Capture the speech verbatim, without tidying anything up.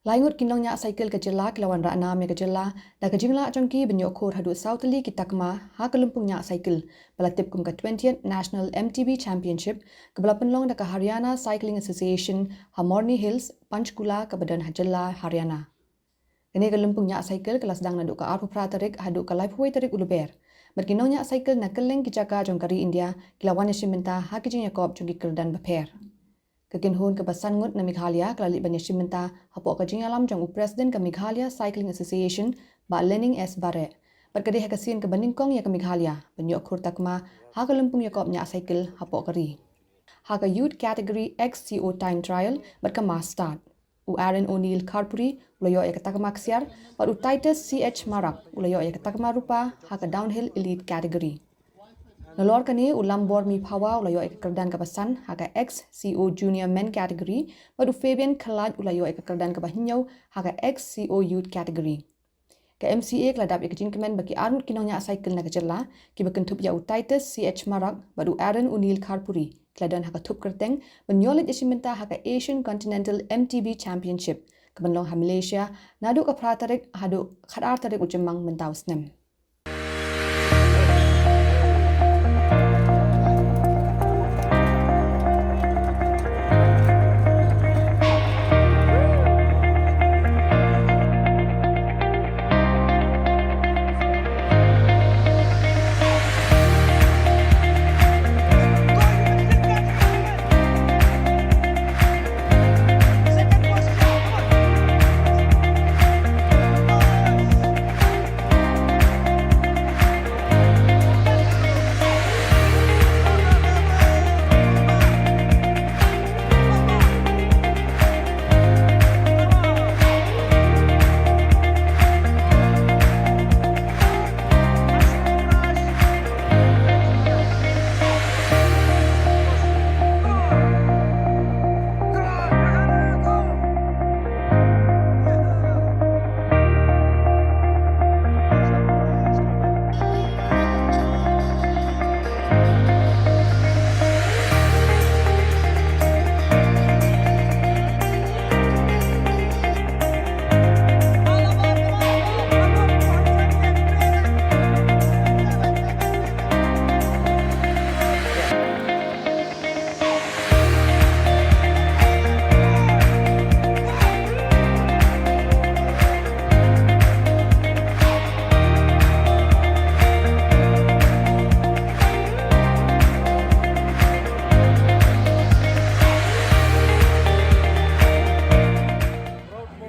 Lai ngut ki nongñiah cycle ka jylla ki la wanrah nam ïa ka jylla da ka jinglah jong ki ban ïoh khur haduh saw tylli ki takma ha ka lympung ñiah cycle ba la tip kum ka twentieth National M T B Championship, kaba la pynlong da ka Haryana Cycling Association ha Morni Hills, Panchkula, kaba don ha jylla Haryana. Kane ka lympung ñiah cycle ka la sdang naduh ka arphew phra tarik haduh ka laiphew wei tarik u Lber. Bad ki nongñiah cycle na kylleng ki jaka jong ka ri India ki la wan ïashim bynta ha ki jingïakop jong ki kyrdan bapher. Ka kynhun kaba san ngut na Meghalaya ka la leit ban ïashim bynta hapoh ka jingïalam jong u President ka Meghalaya Cycling Association, Bah Lening S Bareh. Bad ka dei ha ka sien kaba nyngkong ïa ka Meghalaya ban ïoh khur takma ha ka lympung ïakop ñiah cycle hapoh ka ri. Ha ka Youth Category, X C O Time Trial bad ka Mass Start, u Aaron O'Neil Kharpuri u la ïoh ïa ka takma ksiar, bad u Titus C H Marak u la ïoh ïa ka takma rupa ha ka Downhill Elite Category. Nalor kane, u Lambor Miphawa u la ïoh ïa ka kyrdan kaba san ha ka X C O Junior Men Category, bad u Fabian Khalaj u la ïoh ïa ka kyrdan kaba hynñiew ha ka X C O Youth Category. Ka M C A ka la dap ïa ka jingkmen ba ki arngut ki nongñiah cycle na ka jylla, kiba kynthup ïa u Titus C H Marak bad u Aaron O'Neil Kharpuri, ki la don ha ka thup kyrteng ban ïoh leit ïashim bynta ha ka Asian Continental M T B Championship, kaban long ha Malaysia naduh ka phra tarik haduh khatar tarik u Jymmang mynta u snem.